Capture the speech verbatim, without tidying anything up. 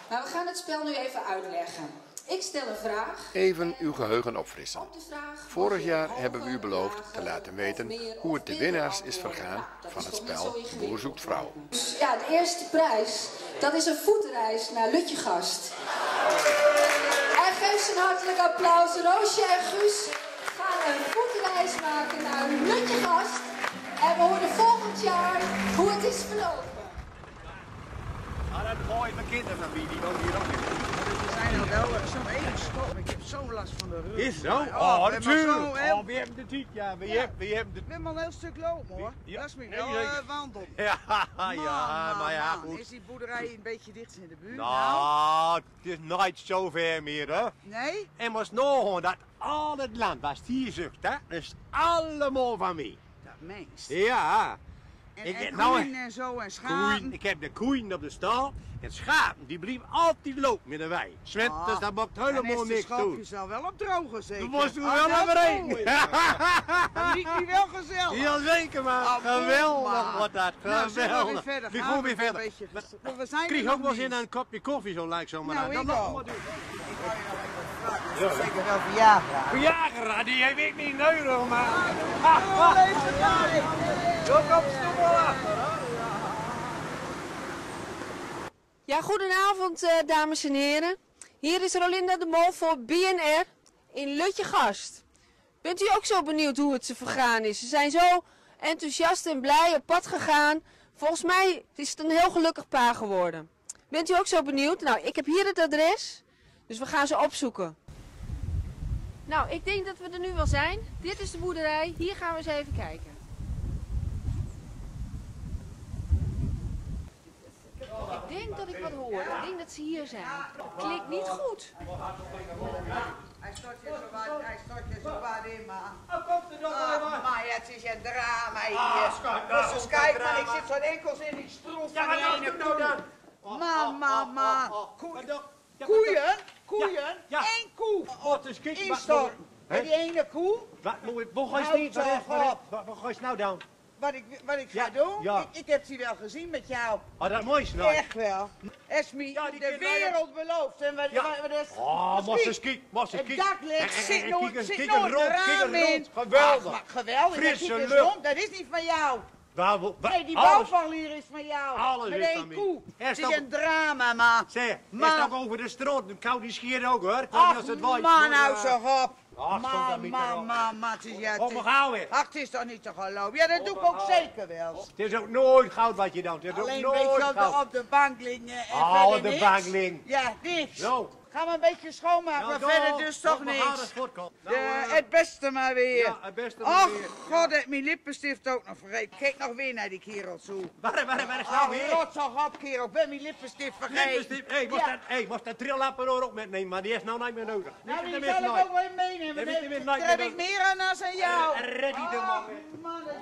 Maar we gaan het spel nu even uitleggen. Ik stel een vraag. Even uw geheugen opfrissen. Vorig jaar hebben we u beloofd te laten weten hoe het de winnaars is vergaan van het spel Boer zoekt vrouw. Ja, de eerste prijs, dat is een voetreis naar Lutjegast. En geef ze een hartelijk applaus. Roosje en Guus gaan een voetreis maken naar Lutjegast. En we horen volgend jaar hoe het is verlopen. Ah, dat mooie bekende van wie, die woont hier ook in. We zijn al wel, eh, zo'n ene stap. Ik heb zo'n last van de rug. Is zo? Oh, natuurlijk. Oh, we hebben de tiet, ja. We hebben, we hebben de... We hebben al een heel stuk lopen, hoor. Ja. Dat is me wel, eh, wandel. Ja, ja, maar ja, goed. Is die boerderij een beetje dicht in de buurt? Nou, het is nooit zo ver meer, hè? Nee? En maar snel, dat al het land was hier zucht, hè? Dat is allemaal van mij. Dat mens. Ja. En, ik en heb nou koeien en zo en schapen. Koeien, ik heb de koeien op de stal. En schapen, die blijven altijd lopen in de wei. Zwinters, dat maakt helemaal niks uit. Dan is de schaapjes al wel op droge zeker. Dan moest er wel overheen. Dat liep die wel gezellig. Jazeker, man. Geweldig wordt dat. Nou, zullen we weer verder gaan? Geweldig. We gaan weer verder. Een beetje... Maar we zijn er nog niet. Krijg je ook wel zin in een kopje koffie zo langzaam, maar... Nou, ik ook. Zeker wel Viagra. Viagra, die heb ik niet nodig, maar... Oh, deze guy. Zo komt ze toch wel af. Ja, goedenavond, eh, dames en heren. Hier is Rolinda de Mol voor B N R in Lutjegast. Bent u ook zo benieuwd hoe het ze vergaan is? Ze zijn zo enthousiast en blij op pad gegaan. Volgens mij is het een heel gelukkig paar geworden. Bent u ook zo benieuwd? Nou, ik heb hier het adres, dus we gaan ze opzoeken. Nou, ik denk dat we er nu wel zijn. Dit is de boerderij. Hier gaan we eens even kijken. Ik denk dat ik wat hoor. Ik denk dat ze hier zijn. Klinkt niet goed. Hij stort je zo wat, hij stort je zo wat in, man. Ah, maar ja, het is een drama hier. Moet je eens kijken, man, ik zit zo'n enkels in die stroef van die ene koe. Man, man, man. Koeien, koeien, één koe. Instorten. En die ene koe. Wat ga je nou doen? Wat ik, wat ik ga doen? Ik, ik heb die wel gezien met jou. Oh, dat mooie nou. Echt wel. Is me de wereld beloofd. En wat, wat, wat is... Oh, mos eens kiek, mos eens kiek. Het dak ligt, zit nooit, zit nooit een raam in. Geweldig. Ach, maar geweldig. Frisse lucht. Dat is niet van jou. Nee, die bouwvakkelier is van jou. Alles is van mij. Met één koe. Het is een drama, man. Zeg, is het ook over de straat? Dan kan die schier ook, hoor. Ach, man, hou zo op. Ach, man, man, man, het is, ja, het is, ach, het is toch niet te geloven. Ja, dat doe ik ook zeker wel. Het is ook nooit goud wat je doet. Het is ook nooit goud. Alleen een beetje op de, op de bank liggen en verder niks. Oh, op de bank liggen. Ja, niks. Zo. Ga maar een beetje schoonmaken, maar verder dus toch niks. De, het beste maar weer. Ja, het beste maar weer. Och, god, heb mijn lippenstift ook nog vergeten. Kijk nog weer naar die kerel toe. Waar, waar, waar is nou weer? Rot toch op, kerel. Ik ben mijn lippenstift vergeten. Lippenstift? Hey, moest dat, hey, moest dat trillappenoor ook meenemen, maar die is nou niet meer nodig. Nou, die zal ik ook wel meenemen. Daar heb ik meer aan als aan jou. Red die er maar mee. Oh, man, dat